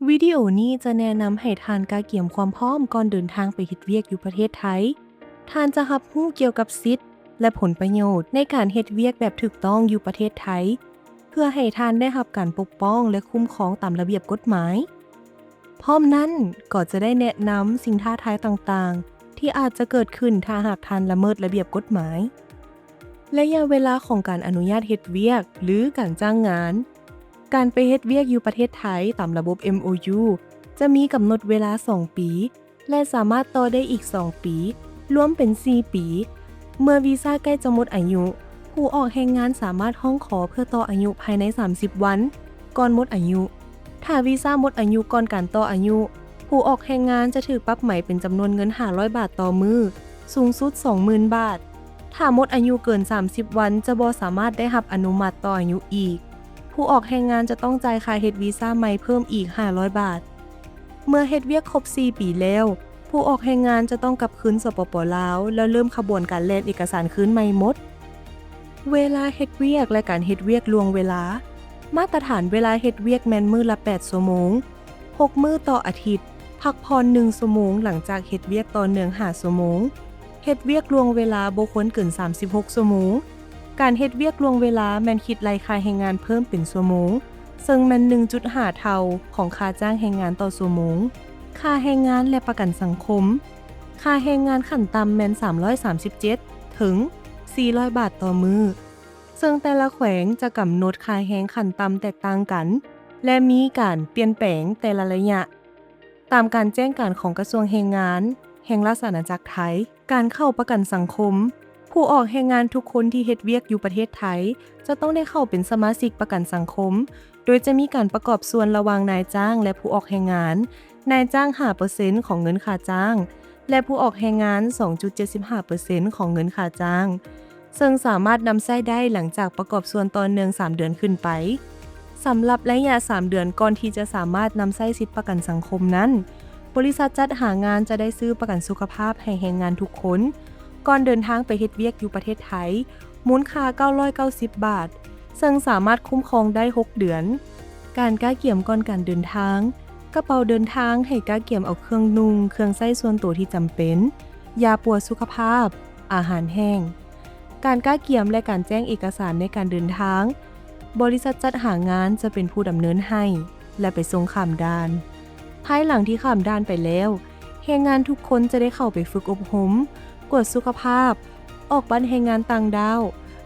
ວິດີໂອນີ້ຈະແນະນຳໃຫ້ທ່ານກະກຽມຄວາມພ້ອມກ່ອນເດີນທາງໄປເຮັດວຽກຢູ່ປະເທດໄທ. ທ່ານຈະຮັບຮູ້ກ່ຽວກັບສິດ ແລະ ຜົນປະໂຫຍດໃນການເຮັດວຽກແບບຖືກຕ້ອງຢູ່ປະເທດໄທ ເພື່ອໃຫ້ທ່ານໄດ້ຮັບການປົກປ້ອງ ແລະ ຄຸ້ມຄອງຕາມລະບຽບກົດໝາຍ. ພ້ອມນັ້ນກໍຈະໄດ້ແນະນຳສິ່ງທ້າທາຍຕ່າງໆ ທີ່ອາດຈະເກີດຂຶ້ນຖ້າຫາກທ່ານລະເມີດລະບຽບກົດໝາຍ. ໄລຍະເວລາຂອງການອະນຸຍາດເຮັດວຽກ ຫຼື ການຈ້າງງານ. ການໄປເຮັດວຽກຢູ່ປະເທດໄທຕາມລະບົບ ເອັມໂອຢູ ຈະມີກຳນົດເວລາສອງປີ ແລະ ສາມາດຕໍ່ໄດ້ອີກສອງປີ, ລວມເປັນສີ່ປີ. ເມື່ອວີຊາໃກ້ຈະໝົດອາຍຸ, ຜູ້ອອກແຮງງານສາມາດຮ້ອງຂໍເພື່ອຕໍ່ອາຍຸພາຍໃນສາມສິບວັນກ່ອນໝົດອາຍຸ. ຖ້າວີຊາໝົດອາຍຸກ່ອນການຕໍ່ອາຍຸ, ຜູ້ອອກແຮງງານຈະຖືກປັບໃໝເປັນຈຳນວນເງິນຫ້າຮ້ອຍບາດຕໍ່ມື້, ສູງສຸດສອງໝື່ນບາດ. ຖ້າໝົດອາຍຸເກີນສາມສິບວັນ ຈະບໍ່ສາມາດໄດ້ຮັບອະນຸມັດຕໍ່ອາຍຸອີກ. ຜູ້ອອກແຮງງານຈະຕ້ອງຈ່າຍຄ່າເຮັດວີຊາໃໝ່ເພີ່ມອີກຫ້າຮ້ອຍບາດ. ເມື່ອເຮັດວຽກຄົບສີ່ປີແລ້ວ, ຜູ້ອອກແຮງງານຈະຕ້ອງກັບຄືນ ສປປ ລາວ ແລ້ວເລີ່ມຂະບວນການແລ່ນເອກະສານຄືນໃໝ່ໝົດ. ເວລາເຮັດວຽກ ແລະ ການເຮັດວຽກລ່ວງເວລາ. ມາດຕະຖານເວລາເຮັດວຽກແມ່ນມື້ລະແປດຊົ່ວໂມງ, ຫົກມື້ຕໍ່ອາທິດ, ພັກຜ່ອນໜຶ່ງຊົ່ວໂມງຫຼັງຈາກເຮັດວຽກຕໍ່ເນື່ອງຫ້າຊົ່ວໂມງ. ເຮັດວຽກລ່ວງເວລາບໍ່ຄວນເກີນສາມສິບຫົກຊົ່ວໂມງ. ການເຮັດວຽກລ່ວງເວລາແມ່ນຄິດໄລ່ຄ່າແຮງງານເພີ່ມເປັນຊົ່ວໂມງ, ເຊິ່ງແມ່ນໜຶ່ງຈຸດຫ້າເທົ່າຂອງຄ່າຈ້າງແຮງງານຕໍ່ຊົ່ວໂມງ. ຄ່າແຮງງານ ແລະ ປະກັນສັງຄົມ. ຄ່າແຮງງານຂັ້ນຕ່ຳແມ່ນສາມຮ້ອຍສາມສິບເຈັດ ເຖິງ ສີ່ຮ້ອຍບາດຕໍ່ມື້, ເຊິ່ງແຕ່ລະແຂວງຈະກຳນົດຄ່າແຮງຂັ້ນຕ່ຳແຕກຕ່າງກັນ ແລະ ມີການປ່ຽນແປງແຕ່ລະໄລຍະ, ຕາມການແຈ້ງການຂອງກະຊວງແຮງງານແຫ່ງລາຊະອານາຈັກໄທ. ການເຂົ້າປະກັນສັງຄົມ. ຜູ້ອອກແຮງງານທຸກຄົນທີ່ເຮັດວຽກຢູ່ປະເທດໄທ ຈະຕ້ອງໄດ້ເຂົ້າເປັນສະມາຊິກປະກັນສັງຄົມ, ໂດຍຈະມີການປະກອບສ່ວນລະຫວ່າງນາຍຈ້າງ ແລະ ຜູ້ອອກແຮງງານ, ນາຍຈ້າງຫ້າເປີເຊັນຂອງເງິນຄ່າຈ້າງ ແລະ ຜູ້ອອກແຮງງານສອງຈຸດເຈັດສິບຫ້າເປີເຊັນຂອງເງິນຄ່າຈ້າງ, ເຊິ່ງສາມາດນຳໃຊ້ໄດ້ຫຼັງຈາກປະກອບສ່ວນຕໍ່ເນື່ອງສາມເດືອນຂຶ້ນໄປ. ສຳລັບໄລຍະສາມເດືອນກ່ອນທີ່ຈະສາມາດນຳໃຊ້ສິດປະກັນສັງຄົມນັ້ນ, ບໍລິສັດຈັດຫາງານຈະໄດ້ຊື້ປະກັນສຸຂະພາບໃຫ້ແຮງງານທຸກຄົນ ກ່ອນເດີນທາງໄປເຮັດວຽກຢູ່ປະເທດໄທ, ມູນຄ່າເກົ້າຮ້ອຍເກົ້າສິບບາດ, ເຊິ່ງສາມາດຄຸ້ມຄອງໄດ້ຫົກເດືອນ. ການກະກຽມກ່ອນການເດີນທາງ. ກະເປົາເດີນທາງໃຫ້ກະກຽມເອົາເຄື່ອງນຸ່ງ, ເຄື່ອງໃຊ້ສ່ວນໂຕທີ່ຈຳເປັນ, ຢາປົວສຸຂະພາບ, ອາຫານແຫ້ງ. ການກະກຽມ ແລະ ການແຈ້ງເອກະສານໃນການເດີນທາງ. ບໍລິສັດຈັດຫາງານຈະເປັນຜູ້ດຳເນີນໃຫ້ ແລະ ໄປສົ່ງຂ້າມດ່ານ. ພາຍຫຼັງທີ່ຂ້າມດ່ານໄປແລ້ວ, ແຮງງານທຸກຄົນຈະໄດ້ເຂົ້າໄປຝຶກອົບຮົມ, ກວດສຸຂະພາບ, ອອກບັດແຮງງານຕ່າງດ້າວ,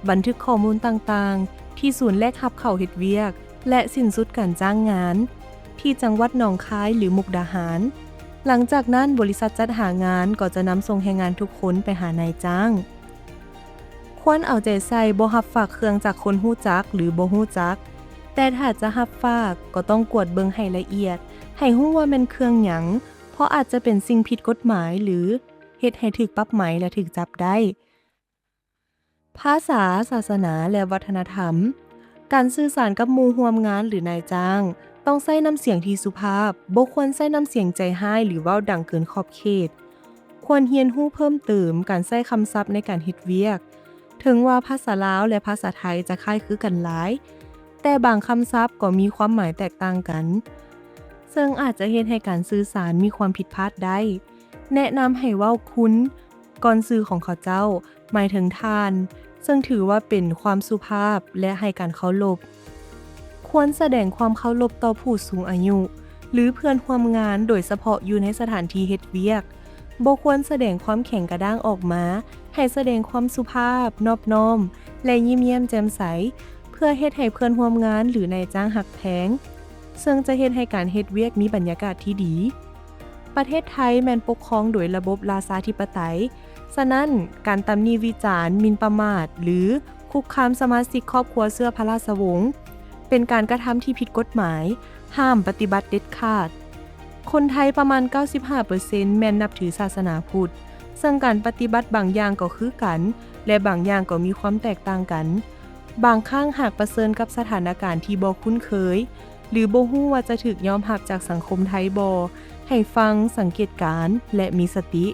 ບັນທຶກຂໍ້ມູນຕ່າງໆ ທີ່ສູນແລກຮັບເຂົ້າເຮັດວຽກ ແລະ ສິ້ນສຸດການຈ້າງງານ ທີ່ຈັງຫວັດໜອງຄາຍ ຫຼື ມຸກດາຫານ. ຫຼັງຈາກນັ້ນ, ບໍລິສັດຈັດຫາງານກໍຈະນຳສົ່ງແຮງງານທຸກຄົນໄປຫານາຍຈ້າງ. ຄວນເອົາໃຈໃສ່ບໍ່ຮັບຝາກເຄື່ອງຈາກຄົນຮູ້ຈັກ ຫຼື ບໍ່ຮູ້ຈັກ, ແຕ່ຖ້າຈະຮັບຝາກ, ກໍຕ້ອງກວດເບິ່ງໃຫ້ລະອຽດ, ໃຫ້ຮູ້ວ່າແມ່ນເຄື່ອງຫຍັງ, ເພາະອາດຈະເປັນສິ່ງຜິດກົດໝາຍ ຫຼື ເຮັດໃຫ້ຖືກປັບໃໝ ແລະ ຖືກຈັບໄດ້. ພາສາ, ສາສະໜາ ແລະ ວັດທະນະທຳ. ການສື່ສານກັບໝູ່ຮ່ວມງານ ຫຼື ນາຍຈ້າງ ຕ້ອງໃຊ້ນ້ຳສຽງທີ່ສຸພາບ, ບໍ່ຄວນໃຊ້ນ້ຳສຽງໃຈຮ້າຍ ຫຼື ເວົ້າດັງເກີນຂອບເຂດ. ຄວນຮຽນຮູ້ເພີ່ມເຕີມການໃຊ້ຄຳສັບໃນການເຮັດວຽກ. ເຖິງວ່າພາສາລາວ ແລະ ພາສາໄທຈະຄ້າຍຄືກັນຫຼາຍ, ແຕ່ບາງຄຳສັບກໍມີຄວາມໝາຍແຕກຕ່າງກັນ, ເຊິ່ງອາດຈະເຮັດໃຫ້ການສື່ສານມີຄວາມຜິດພາດໄດ້. ແນະນຳໃຫ້ເວົ້າຄຸນ ກ່ອນຊື່ຂອງເຂົາເຈົ້າ, ໝາຍເຖິງທ່ານ, ເຊິ່ງຖືວ່າເປັນຄວາມສຸພາບ ແລະ ໃຫ້ການເຄົາລົບ. ຄວນສະແດງຄວາມເຄົາລົບຕໍ່ຜູ້ສູງອາຍຸ ຫຼື ເພື່ອນຮ່ວມງານ, ໂດຍສະເພາະຢູ່ໃນສະຖານທີ່ເຮັດວຽກ. ບໍ່ຄວນສະແດງຄວາມແຂງກະດ້າງອອກມາ, ໃຫ້ສະແດງຄວາມສຸພາບ, ນອບນ້ອມ ແລະ ຍິ້ມແຍ້ມແຈ່ມໃສ, ເພື່ອເຮັດໃຫ້ເພື່ອນຮ່ວມງານ ຫຼື ນາຍຈ້າງຮັກແພງ, ເຊິ່ງຈະເຮັດໃຫ້ການເຮັດວຽກມີບັນຍາກາດທີ່ດີ. ປະເທດໄທແມ່ນປົກຄອງໂດຍລະບົບລາຊາທິປະໄຕ, ສະນັ້ນ, ການຕຳໜິວິຈານ, ໝິ່ນປະໝາດ ຫຼື ຄຸກຄາມສະມາຊິກຄອບຄົວເຊື້ອພະລາຊະວົງ ເປັນການກະທຳທີ່ຜິດກົດໝາຍ, ຫ້າມປະຕິບັດເດັດຂາດ. ຄົນໄທປະມານເກົ້າສິບຫ້າເປີເຊັນແມ່ນນັບຖືສາສະໜາພຸດ, ເຊິ່ງການປະຕິບັດບາງຢ່າງກໍຄືກັນ ແລະ ບາງຢ່າງກໍມີຄວາມແຕກຕ່າງກັນ. ບາງຄັ້ງຫາກປະເຊີນກັບສະຖານະການທີ່ບໍ່ຄຸ້ນເຄີຍ ຫຼື ບໍ່ຮູ້ວ່າຈະຖືກຍອມຮັບຈາກສັງຄົມໄທບໍ່, ໃຫ້ຟັງ, ສັງເກດການ ແລະ ມີສະຕິ.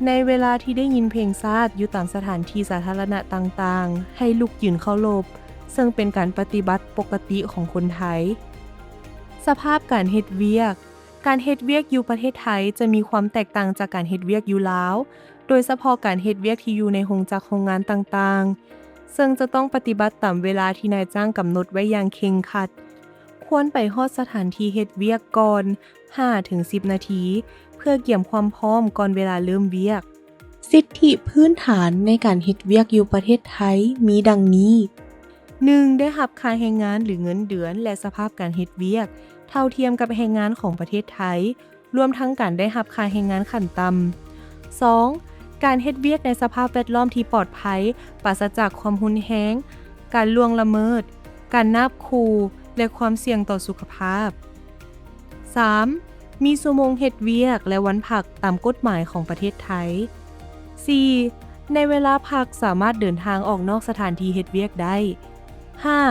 ໃນເວລາທີ່ໄດ້ຍິນເພງຊາດຢູ່ຕາມສະຖານທີ່ສາທາລະນະຕ່າງໆ, ໃຫ້ລຸກຢືນເຄົາລົບ, ເຊິ່ງເປັນການປະຕິບັດປົກກະຕິຂອງຄົນໄທ. ສະພາບການເຮັດວຽກ. ການເຮັດວຽກຢູ່ປະເທດໄທຈະມີຄວາມແຕກຕ່າງຈາກການເຮັດວຽກຢູ່ລາວ, ໂດຍສະເພາະການເຮັດວຽກທີ່ຢູ່ໃນໂຮງຈັກໂຮງງານຕ່າງໆ, ເຊິ່ງຈະຕ້ອງປະຕິບັດຕາມເວລາທີ່ນາຍຈ້າງກຳນົດໄວ້ຢ່າງເຄັ່ງຄັດ. ຄວນໄປຮອດສະຖານທີ່ເຮັດວຽກກ່ອນຫ້າເຖິງສິບນາທີ ເພື່ອກຽມຄວາມພ້ອມກ່ອນເວລາເລີ່ມວຽກ. ສິດທິພື້ນຖານໃນການເຮັດວຽກຢູ່ປະເທດໄທມີດັ່ງນີ້. ໜຶ່ງ ໄດ້ຮັບຄ່າແຮງງານ ຫຼື ເງິນເດືອນ ແລະ ສະພາບການເຮັດວຽກເທົ່າທຽມກັບແຮງງານຂອງປະເທດໄທ, ລວມທັງການໄດ້ຮັບຄ່າແຮງງານຂັ້ນຕ່ຳ. ສອງ ການເຮັດວຽກໃນສະພາບແວດລ້ອມທີ່ປອດໄພ, ປາສະຈາກຄວາມຮຸນແຮງ, ການລ່ວງລະເມີດ, ການນາບຂູ່ ແລະ ຄວາມສ່ຽງຕໍ່ສຸຂະພາບ. ສາມ ມີຊົ່ວໂມງເຮັດວຽກ ແລະ ວັນພັກຕາມກົດໝາຍຂອງປະເທດໄທ. ສີ່ ໃນເວລາພັກສາມາດເດີນທາງອອກນອກສະຖານທີ່ເຮັດວຽກໄດ້. ຫ້າ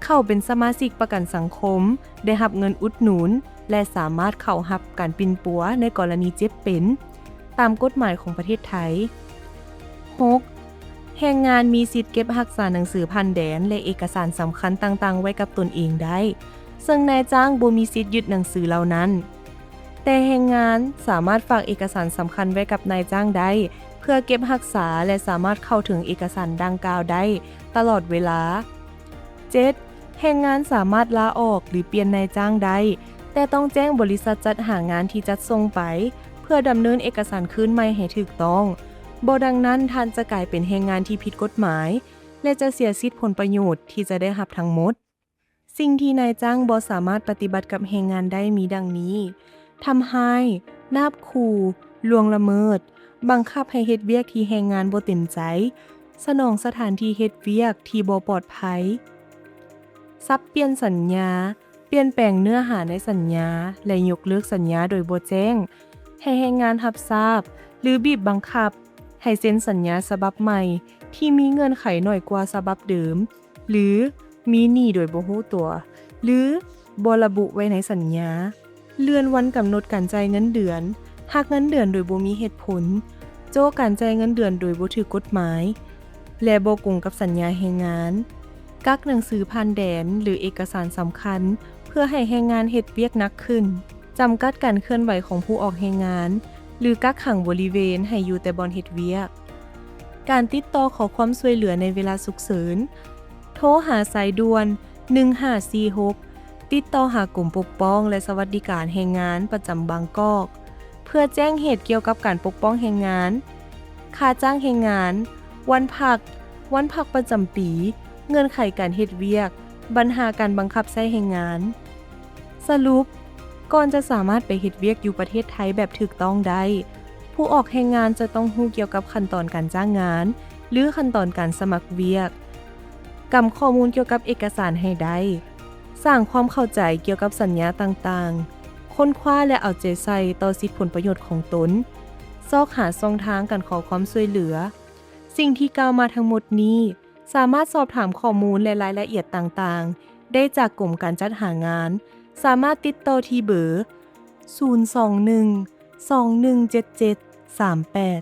ເຂົ້າເປັນສະມາຊິກປະກັນສັງຄົມ, ໄດ້ຮັບເງິນອຸດໜູນ ແລະ ສາມາດເຂົ້າຮັບການປິ່ນປົວໃນກໍລະນີເຈັບເປັນ ຕາມກົດໝາຍຂອງປະເທດໄທ. ຫົກ ແຮງງານມີສິດເກັບຮັກສາໜັງສືຜ່ານແດນ ແລະ ເອກະສານສຳຄັນຕ່າງໆໄວ້ກັບຕົນເອງໄດ້, ເຊິ່ງນາຍຈ້າງບໍ່ມີສິດຍຶດໜັງສືເຫຼົ່ານັ້ນ. ແຕ່ແຮງງານສາມາດຝາກເອກະສານສຳຄັນໄວ້ກັບນາຍຈ້າງໄດ້ ເພື່ອເກັບຮັກສາ ແລະ ສາມາດເຂົ້າເຖິງເອກະສານດັ່ງກ່າວໄດ້ຕະຫຼອດເວລາ. ເຈັດ ແຮງງານສາມາດລາອອກ ຫຼື ປ່ຽນນາຍຈ້າງໄດ້, ແຕ່ຕ້ອງແຈ້ງບໍລິສັດຈັດຫາງານທີ່ຈັດສົ່ງໄປ ເພື່ອດຳເນີນເອກະສານຄືນໃໝ່ໃຫ້ຖືກຕ້ອງ. ບໍ່ດັ່ງນັ້ນ, ທ່ານຈະກາຍເປັນແຮງງານທີ່ຜິດກົດໝາຍ ແລະ ຈະເສຍສິດຜົນປະໂຫຍດທີ່ຈະໄດ້ຮັບທັງໝົດ. ສິ່ງທີ່ນາຍຈ້າງບໍ່ສາມາດປະຕິບັດກັບແຮງງານໄດ້ມີດັ່ງນີ້: ທຳຮ້າຍ, ນາບຂູ່, ລ່ວງລະເມີດ, ບັງຄັບໃຫ້ເຮັດວຽກທີ່ແຮງງານບໍ່ເຕັມໃຈ, ສະໜອງສະຖານທີ່ເຮັດວຽກທີ່ບໍ່ປອດໄພ, ສັບປ່ຽນສັນຍາ, ປ່ຽນແປງເນື້ອຫາໃນສັນຍາ ແລະ ຍົກເລີກສັນຍາໂດຍບໍ່ແຈ້ງໃຫ້ແຮງງານຮັບຊາບ ຫຼື ບີບບັງຄັບໃຫ້ເຊັນສັນຍາສະບັບໃໝ່ທີ່ມີເງື່ອນໄຂໜ້ອຍກວ່າສະບັບເດີມ ຫຼື ມີໜີ້ໂດຍບໍ່ຮູ້ຕົວ ຫຼື ບໍ່ລະບຸໄວ້ໃນສັນຍາ. ເລື່ອນວັນກຳນົດການຈ່າຍເງິນເດືອນ, ຫັກເງິນເດືອນໂດຍບໍ່ມີເຫດຜົນ, ໂຈະການຈ່າຍເງິນເດືອນໂດຍບໍ່ຖືກກົດໝາຍ ແລະ ບໍ່ກົງກັບສັນຍາແຮງງານ, ກັກໜັງສືຜ່ານແດນ ຫຼື ເອກະສານສຳຄັນ ເພື່ອໃຫ້ແຮງງານເຮັດວຽກໜັກຂຶ້ນ, ຈຳກັດການເຄື່ອນໄຫວຂອງຜູ້ອອກແຮງງານ ຫຼື ກັກຂັງບໍລິເວນໃຫ້ຢູ່ແຕ່ບ່ອນເຮັດວຽກ. ການຕິດຕໍ່ຂໍຄວາມຊ່ວຍເຫຼືອໃນເວລາສຸກເສີນ. ໂທຫາສາຍດ່ວນ ໜຶ່ງຫ້າສີ່ຫົກ ຕິດຕໍ່ຫາກົມປົກປ້ອງ ແລະ ສະຫວັດດີການແຮງງານປະຈຳບາງກອກ ເພື່ອແຈ້ງເຫດກ່ຽວກັບການປົກປ້ອງແຮງງານ, ຄ່າຈ້າງແຮງງານ, ວັນພັກ, ວັນພັກປະຈຳປີ, ເງື່ອນໄຂການເຮັດວຽກ, ບັນຫາການບັງຄັບໃຊ້ແຮງງານ. ສະຫຼຸບ, ກ່ອນຈະສາມາດໄປເຮັດວຽກຢູ່ປະເທດໄທແບບຖືກຕ້ອງໄດ້, ຜູ້ອອກແຮງງານຈະຕ້ອງຮູ້ກ່ຽວກັບຂັ້ນຕອນການຈ້າງງານ ຫຼື ຂັ້ນຕອນການສະໝັກວຽກ, ກຳຂໍ້ມູນກ່ຽວກັບເອກະສານໃຫ້ໄດ້, ສ້າງຄວາມເຂົ້າໃຈກ່ຽວກັບສັນຍາຕ່າງໆ, ຄົ້ນຄວ້າ ແລະ ເອົາໃຈໃສ່ຕໍ່ສິດຜົນປະໂຫຍດຂອງຕົນ, ຊອກຫາຊ່ອງທາງການຂໍຄວາມຊ່ວຍເຫຼືອ. ສິ່ງທີ່ກ່າວມາທັງໝົດນີ້ ສາມາດສອບຖາມຂໍ້ມູນ ແລະ ລາຍລະອຽດຕ່າງໆ ໄດ້ຈາກກົມການຈັດຫາງານ. ສາມາດຕິດຕໍ່ທີ່ເບີ ສູນສອງໜຶ່ງ ສອງໜຶ່ງເຈັດເຈັດ ສາມແປດ